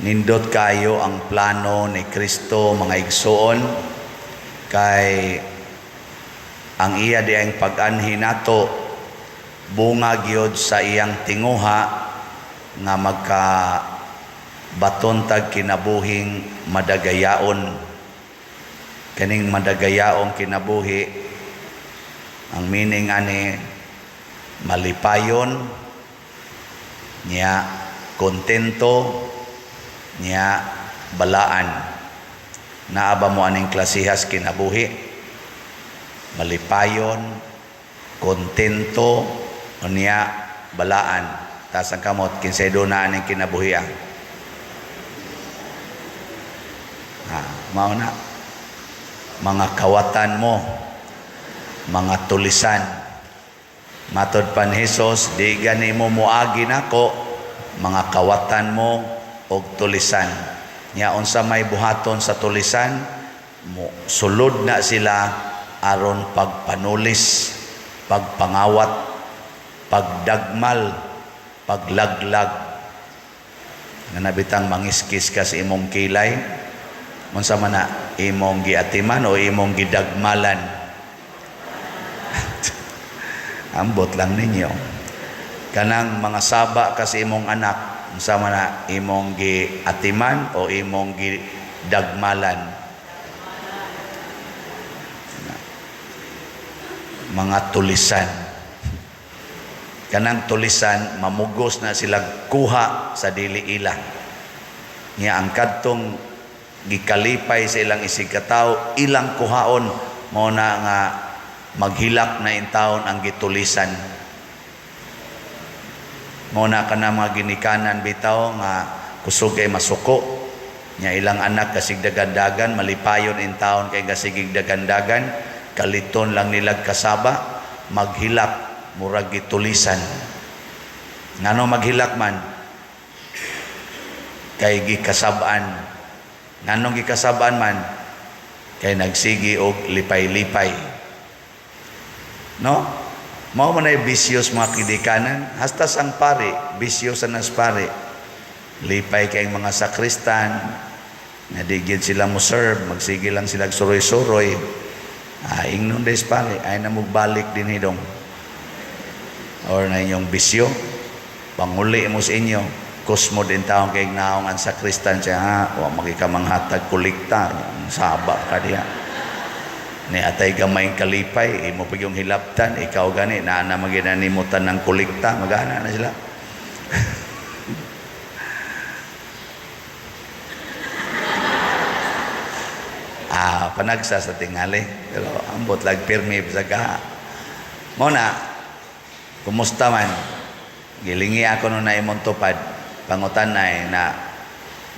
Nindot kayo ang plano ni Kristo, mga igsoon, kay ang iya diang pag-anhi nato bunga gyud sa iyang tinguha nga magka baton tag kinabuhing madagayaon. Kaning madagayaong kinabuhi, ang meaning ani, malipayon nya, kontento nya, balaan. Naa ba mo aning klasihas kinabuhi? Malipayon, kontento unya balaan. Taas ang kamot kinsay na aning kinabuhi. Ah, ha, mao na mga kawatan mo, mga tulisan. Matod pa ni Jesus, "Di gani mo muagi nako, mga kawatan mo og tulisan." Nya unsa may buhaton sa tulisan? Mo sulod na sila aron pagpanulis, pagpangawat, pagdagmal, paglaglag. Nga nabitang mangiskis ka sa imong kilay, unsa man na, imong giatiman o imong gidagmalan? Ambot lang ninyo. Kanang mga saba ka sa imong anak, unsa man na, imong giatiman o imong gidagmalan? Mga tulisan. Kanang tulisan, mamugos na sila kuha sa dili ila. Nya ang kadtong gikalipay sa ilang isigkatawo, ilang kuhaon. Mao na nga maghilak na intawon ang gitulisan. Mao na kana mga ginikanan bitaw nga kusog ay masuko. Nya ilang anak kasig dagandagan, malipayon intawon kay kasigig dagandagan, kaliton lang nilag kasaba, maghilak murag gitulisan. Ngano maghilak man? Kay gikasab-an. Nganong gikasab-an man? Kay nagsigi og lipay-lipay. No? Mao man ay bisyos, mga ginikanan, hasta sang pari, bisyo sa nas pari. Lipay kay mga sakristan, nga di gyud sila mo serve, magsige lang sila suroy-suroy. Ah, ingnon des pare, ay na balik din hidong. Or na inyong bisyo, panguli mo sa inyo, kusmo din taong kay naong ang sakristan siya, ha, wa makikamanghatag kolekta, saba ka diha. Ni atay gamay kalipay, imo pa yung hilabtan, ikaw gani, naa na maginanimutan ng kolekta, magana na sila. Ah, panagsa sa tingali. Pero ambot lag pirmi sa ka. Mo na, kumusta man? Gilingi ako no na imong tupad. Pangutan na eh, na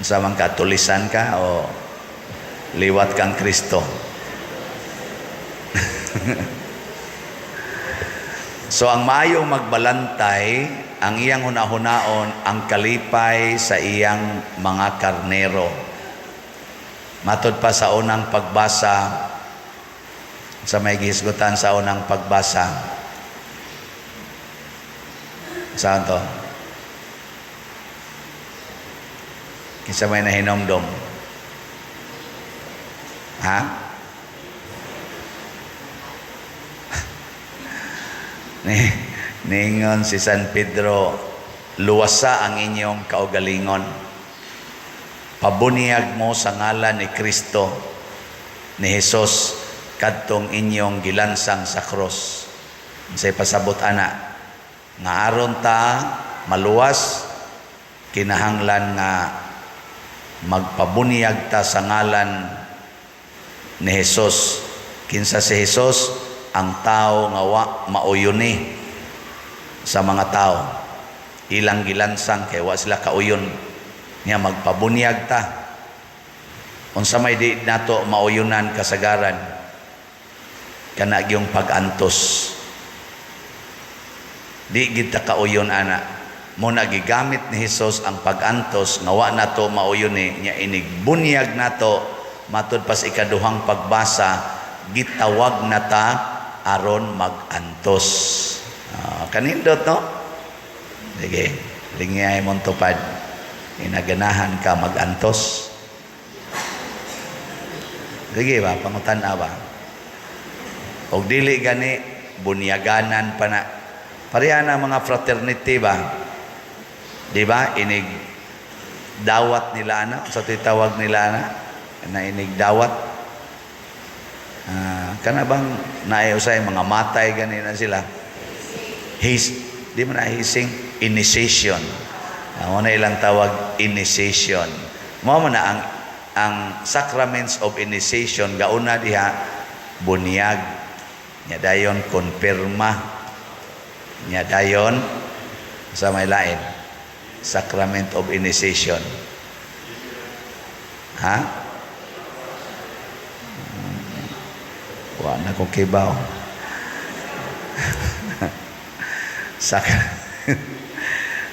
unsa man ka, tulisan ka o liwat kang Kristo? So ang maayong magbalantay, ang iyang hunahunaon ang kalipay sa iyang mga karnero. Matod pa sa unang pagbasa, sa may gihisgutan sa unang pagbasa. Saan to? Kinsa may nahinomdom? Ha? Ni, ningon si San Pedro, "Luwasa ang inyong kaugalingon. Pabuniyag mo sa ngalan ni Kristo, ni Jesus, kadtong inyong gilansang sa krus." Unsay pasabot ana? Nga aron ta maluwas, kinahanglan nga magpabuniyag ta sa ngalan ni Jesus. Kinsa si Jesus? Ang tao nga wa mauyuni sa mga tao. Ilang gilansang kay wa sila kauyon. Nya magpabunyag ta. Unsa may di nato mauyunan kasagaran? Kana gyung pag-antos. Di gid ta kauyon ana. Mo na gigamit ni Hesus ang pag-antos nga wa nato mauyon ni nya inigbunyag nato. Matud pa sa ikaduhang pagbasa, gitawag na ta aron mag-antos. Kanindot, no? Sige, lingiyay mong tupad. Inaganahan ka magantos? Sige ba, pangutan-a ba? Og dili gani, bunyaganan pa na. Pareha na mga fraternity ba? Di ba? Inig dawat nila ana, sa tawag nila ana, na inig dawat. Kana bang naay usay mga matay gani na sila? His, di man na hising, initiation. Mao na ilang tawag, initiation. Mao man na ang sacraments of initiation, gauna diha bunyag, nya dayon konpirma, nya dayon sa may lain sacrament of initiation, ha? Wa na ko kibaw.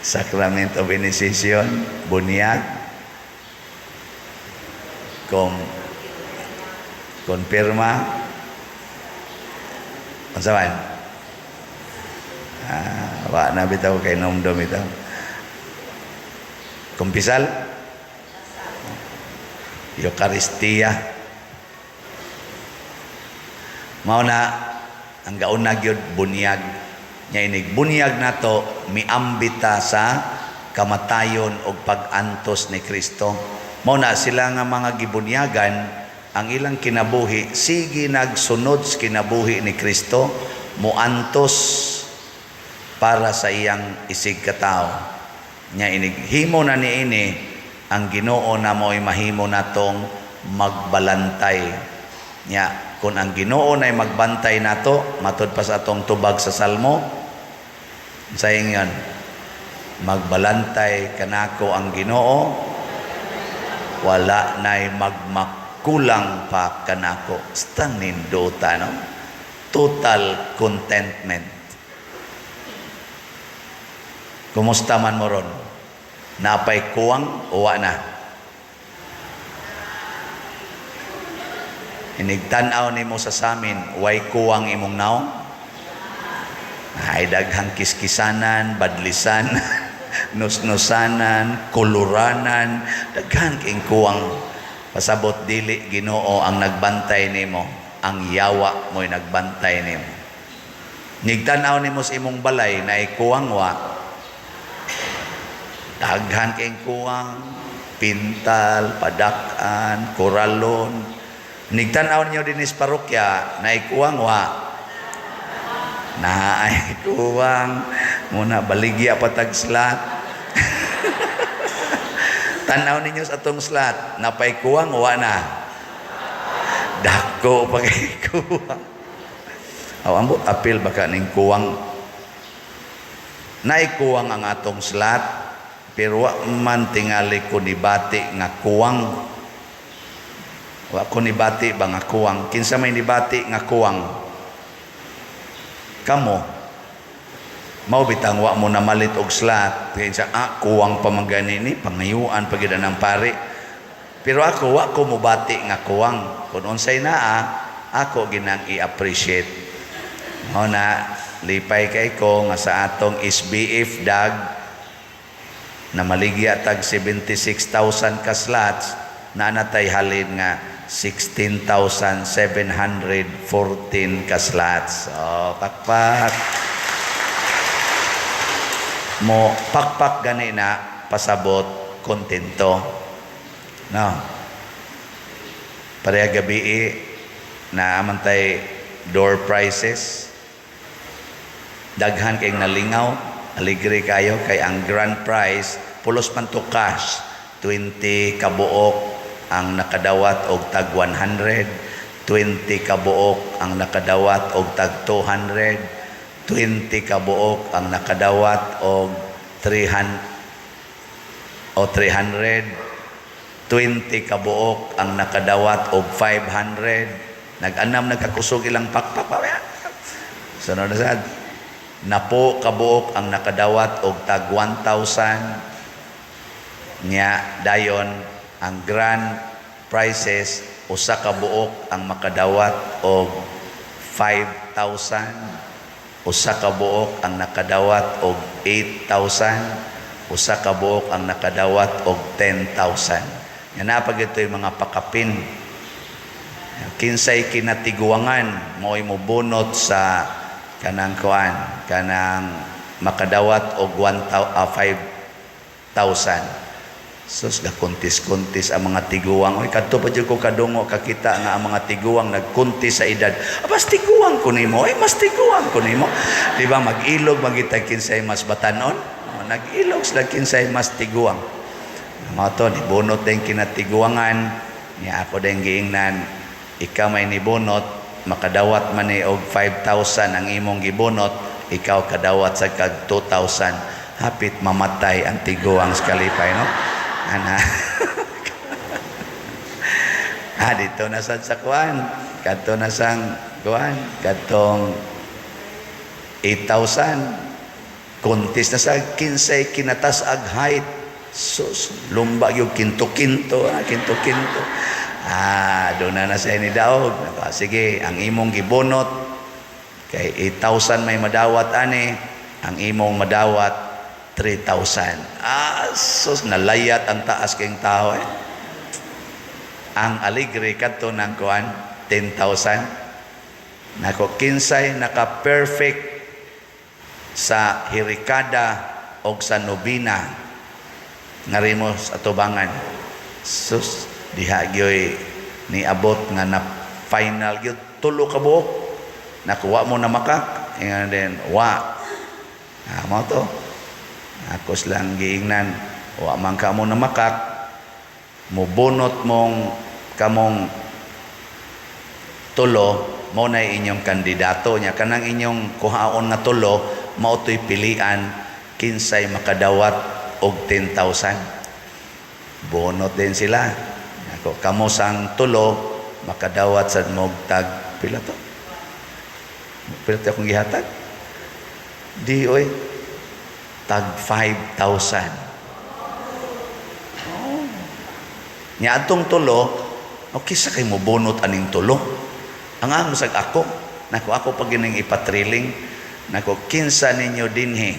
Sacrament of initiation, bunyag, konpirma, unsa man? Wa na bitaw kay nomdom bitaw. Kumpisal, Eucharistia. Mao na ang gauna gyud bunyag. Nya inig bunyag nato, miambita sa kamatayon og pag-antos ni Kristo. Mao na sila nga mga gibunyagan, ang ilang kinabuhi sige nagsunod sa kinabuhi ni Kristo, muantos para sa iyang isig katawo. Nya inig himo na niini, ang Ginoo na mo'y mahimo natong magbalantay. Nya kung ang Ginoo na'y magbantay nato, matud pa sa atong tubag sa Salmo, sa ingon, "Magbalantay kanako ang Ginoo, wala na'y magmakulang pa kanako." Basta nindota, no? Total contentment. Kumusta man mo ron? Napay kuwang o wa na? Inigtan-aw nimo sa samin, way kuwang imong naong? Ay daghang kiskisanan, badlisan, nusnusanan, kuluranan, daghan king kuwang. Pasabot dili Ginoo ang nagbantay nimo, ang yawa mo'y nagbantay nimo. Nigtan-aw nimo sa imong balay, naay kuwang wa? Daghan kay kuwang, pintal, padak-an, koralon. Nigtan-aw niyo dinhi sa parokya, naay kuwang wa? Naay kuwang, muna baligya patag slot. Tan-aw ninyo sa atong slot, napay kuwang wa na? Dako pa kay kuwang. Aw ambot apil baka ning kuwang. Naay kuwang ang atong slot, pero wa man tingali ko nibati nga kuwang. Wa ko nibati ba nga kuwang? Kinsa may nibati nga kuwang? Kamo. Mao bitang wa mo namalit og slot. Kaya siya, kuwang pa man gani ni, pangayuan pa gyud ang pare. Pero ako, wa ko mobati nga kuwang. Kung unsay naa, ako ginang i-appreciate. Mao na, lipay kay ko nga sa atong SBF dag, na maligya tag 76,000 ka slots, na natay halin nga 16,714 ka slots. Oh, pakpak. Mo pakpak gani na pasabot kontento. No. Pareha gabi na amantay door prizes. Daghan kay nalingaw, aligre kayo kay ang grand prize pulos man to cash, 20 kabuok ang nakadawat og tag 100, 20 kabuok ang nakadawat og tag 200, 20 kabuok ang nakadawat og 300 o 300, 20 kabuok ang nakadawat og 500. Nag-anam nagkakusog ilang pakpak. Sunod na sad. Napo kabuok ang nakadawat og tag 1,000. Nya dayon ang grand prizes, usa ka buok ang makadawat og 5,000, usa ka buok ang nakadawat og 8,000, Usa ka buok ang nakadawat og 10,000. Nga naa pa gyud mga pakapin. Kinsay kinatiguangan mo'y mobunot sa kanang kuan, kanang makadawat og 5,000. Sus, gakuntis-kuntis ang mga tiguang. Oy, kadto pa jud ko kadungo kakita nga ang mga tiguang nagkuntis sa edad. Ah, mas tiguang ko nimo. Ay, mas tiguang ko nimo. Di ba mag-ilog magitag kinsay mas batanon? Oh, nag-ilog sila kinsay mas tiguang. Mao to nibunot din kinatiguangan niya. Ako din giingnan, ikaw may nibunot, makadawat man ni og 5,000 ang imong gibunot, ikaw kadawat sa kag 2,000. Hapit mamatay ang tiguang sa kalipay, no? Ana. Ah, dito na sad sa kuan. Kadto na sang kuan, kadtong 8,000. Kuntis na sa kinsay kinatas-ag height. Sus, lumba yung kinto-kinto, ah, kinto-kinto. Ah, doon na na siya ni daog. Naka, sige, ang imong gibunot, kay 8,000 may madawat ani, ang imong madawat 3,000. Ah, sus, nalayat ang taas kayong tao eh. Ang aligre kadto ng kuan, 10,000. Nako, kinsay naka-perfect sa hirikada og sa nobina ngarimo sa tubangan. Sus, diha gyoy niabot nga na final gyud tulo ka buok. Nakuha mo na makak ingan din wa. Ah, mao to. Ako silang giingnan, wa man ka mo na makak, mubunot mong kamong tulo, mo na inyong kandidato nya. Kanang inyong kuhaon nga tulo, mao to'y pilian kinsay makadawat og 10,000. Bunot din sila. Ako, kamo sang tulo makadawat sad mog tag pila to? Pila to akong gihatag? Di oy, tag 5,000. Oh. Nya atong tulo, okay sa kay mobunot aning tulo. Ang amo sag ako, nako ako pag gining ipatriling, nako, kinsa ninyo dinhi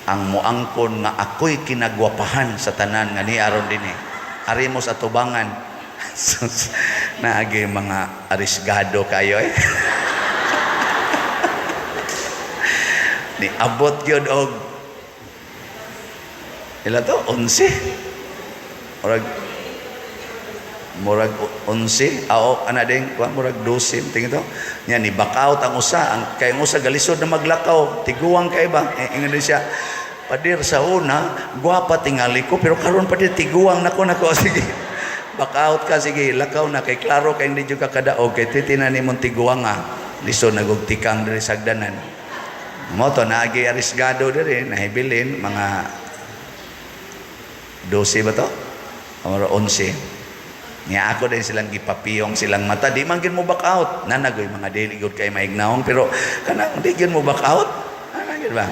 ang muangkon nga ako'y kinagwapahan sa tanan nga ni aron dinhi? Ari mo sa tubangan. Sus, naagi mga arisgado kayo eh. Ni abot gyud og ila to 11. Murag murag 11 ao ana ding kuan, murag 12 tingin to. Nya ni back out ang usa, ang kay ang usa galisod na maglakaw, tiguang kay ba. Eh, ingon din siya, "Padir, sa una gwapa tingali ko, pero karon padir tiguang nako nako." Sige, back out ka, sige, lakaw na kay klaro kay hindi jud ka kadaog kay titinan nimong tiguang nga lisod nagug tikang diri sagdanan. Mo to naagi arisgado diri nahibilin mga 12 ba to or 11. Nya ako din silang gipapiyong silang mata. Di man gid mo back out. Nanagoy mga dili gud kay maignawong, pero kanang di gid mo back out. Ana gid ba?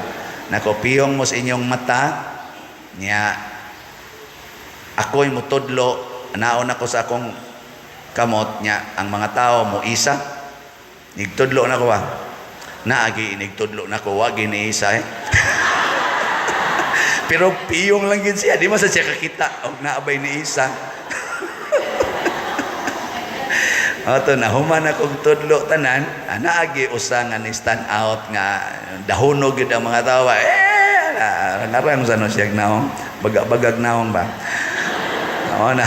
Nako, piyong mo sa inyong mata. Nya ako'y mutudlo, naon ako sa akong kamot nya ang mga tao mo isa. Nigtudlo na ko ba? Naagi inigtudlo na ko, wa gini isa eh. Pero piyong lang gid siya, di man sa siya kakita og naabay ni isa. Ato na human akong tudlo tanan, naagi usa nga ni stand out nga dahunog gyud ang mga tawa. Eh, arang sa no siya naong, bagag-bagag naong ba. Mao na.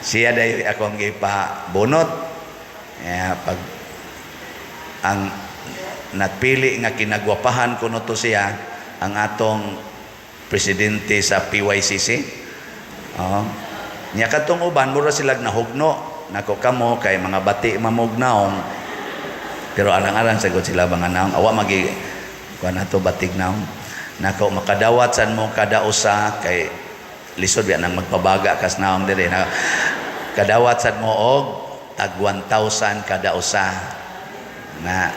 Siya dayo akong gipabunot. Eh, pag ang napili nga kinagwapahan kuno to siya, ang atong presidente sa PYCC. Oh. Nya kadtong uban mura sila nahugno. Nako, kamo kay mga bati mamog naong. Pero arang-arang sagot sila mga naong. Awa magi kuan ato batig naong. Nako, makadawat san mo kada usa kay lisod biya nang magpabaga kas naong dire. Na, kadawat sad mo og tag 1,000 kada usa. Na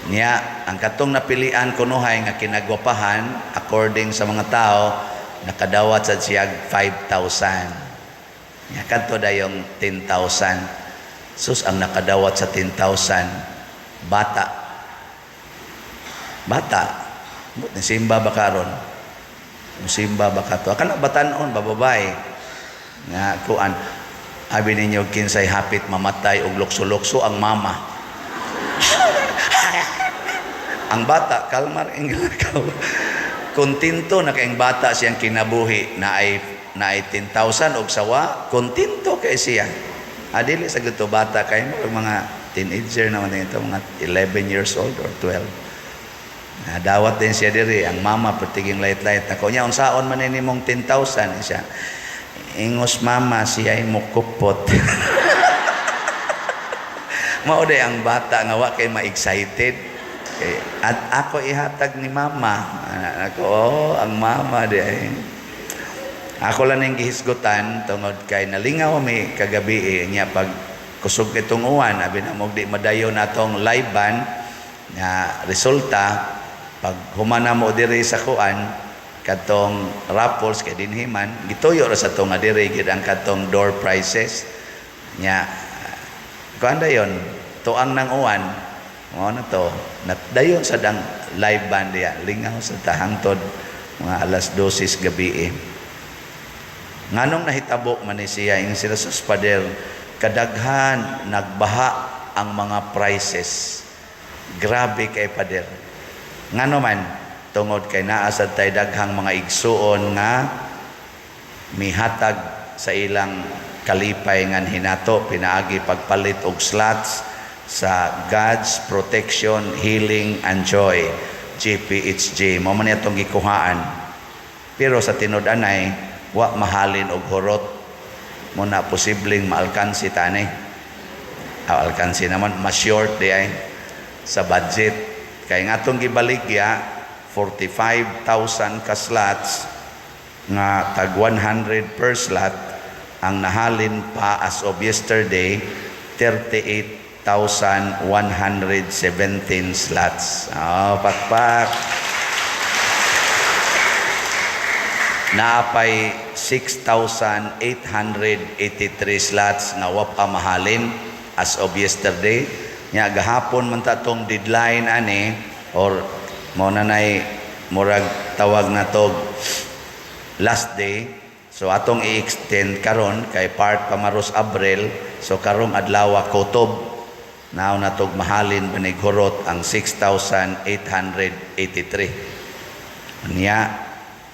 niya ang katong napilian kunuhay nga kinagwapahan according sa mga tao, nakadawat sad siya 5,000. Nya kadto dayong 10,000. Sus, ang nakadawat sa 10,000 bata. Bata. Ni simba ba karon? Musimba ba ka to? Kana batanon ba, babae? Nga kuan, abi ninyo kinsay hapit mamatay og lukso-lukso? Ang mama. Ang bata, kalmar ing lakaw. Kontento na kayong bata siyang kinabuhi na ay 10,000 og sawa, kontento kay siya. Adili sa gusto bata kay mo mga teenager naman ito, mga 11 years old or 12. Na dawat din siya diri, ang mama pertiging light-light. Ako niya, unsaon man ni mong 10,000 siya. Ingos mama siya ay mukupot. Mao day ang bata nga wa kay ma-excited. Kay, at ako ihatag ni mama. Ako, oh, ang mama di ay. Ako lang ning gihisgutan tungod kay nalingaw mi kagabi eh, niya pag kusog itong uwan, abi na mo di madayon natong live band nga resulta pag humana mo diri sa kuan katong raffles kay dinhi man gituyo ra sa to nga diri gid ang katong door prizes nya. Kuan dayon tuang nang uwan, mao na to dayon sa dang live band diya. Lingaw sa tahangtod mga alas 12 gabi eh. Nganong nahitabo man ni siya? Ing sila sa pader, kadaghan nagbaha ang mga prices. Grabe kay, pader. Ngano man? Tungod kay naa sad tay daghang mga igsuon nga mihatag sa ilang kalipay ngan hinato pinaagi pagpalit og slots sa God's Protection, Healing and Joy, GPHJ. Mao man atong gikuhaan. Pero sa tinud-anay, wa mahalin og hurot mo na posibleng maalkansi tani. Ah, alkansi naman, mas short di ay sa budget. Kay nga atong gibaligya 45,000 ka slots nga tag 100 per slot, ang nahalin pa as of yesterday 38,117 slots. Oh, pakpak. Naapay 6,883 slots nga wa pa mahalin as of yesterday. Nya gahapon man ta tong deadline ani or mo na nay murag tawag na tog last day. So atong i-extend karon kay part pa maros Abril, so karong adlaw kutob nao na tog mahalin banig hurot ang 6,883. Nya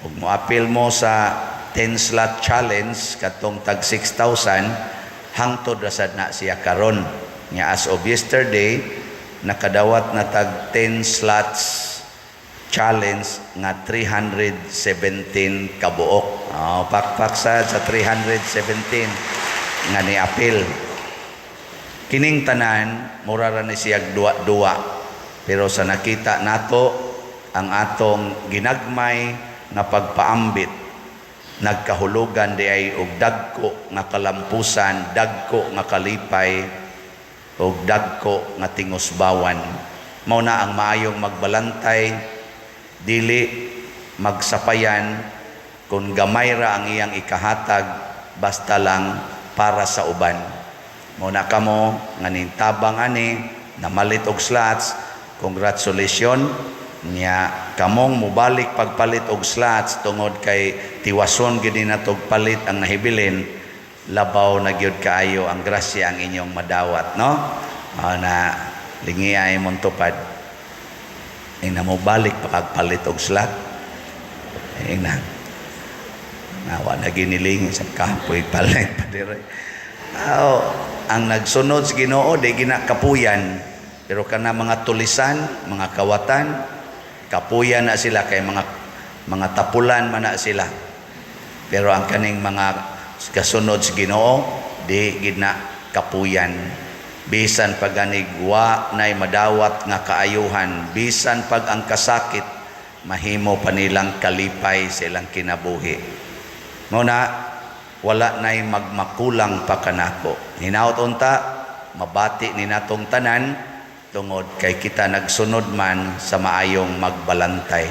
ug moapil mo sa 10 slot challenge katong tag 6,000, hangtod ra sad na siya karon. Nya as of yesterday nakadawat na tag 10 slots challenge nga 317 kabuok. Oh, pakpak sad sa 317 nga ni-apil. Kining tanan mura ra ni siyag duwa-duwa. Pero sa nakita nato ang atong ginagmay nga pagpaambit nagkahulugan di ay og dagko nga kalampusan, dagko nga kalipay og dagko nga tingusbawan. Mao na ang maayong magbalantay dili magsapayan kung gamay ra ang iyang ikahatag, basta lang para sa uban. Mao na kamo nga nintabang ani, namalit og slots, congratulations. Nya kamong mobalik pagpalit og slots tungod kay tiwason gid ni natog palit ang nahibilin, labaw na gyud kaayo ang grasya ang inyong madawat, no? Na lingi ay mong tupad. Ing na mobalik pa kag palit og slot. Ing na nawa na giniling sa kapoy palit pa dire. Aw, ang nagsunod sa Ginoo di ginakapuyan, pero kana mga tulisan, mga kawatan, kapuyan na sila kay mga tapulan man na sila. Pero ang kaning mga kasunod sa Ginoo di gid na kapuyan. Bisan pag ganig wa nay madawat nga kaayuhan, bisan pag ang kasakit mahimo pa nilang kalipay sa ilang kinabuhi. Mao na wala nay magmakulang pa kanako. Hinaot unta mabati ni natong tanan tungod kay kita nagsunod man sa maayong magbalantay.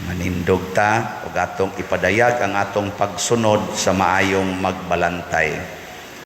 Manindog ta ug atong ipadayag ang atong pagsunod sa maayong magbalantay.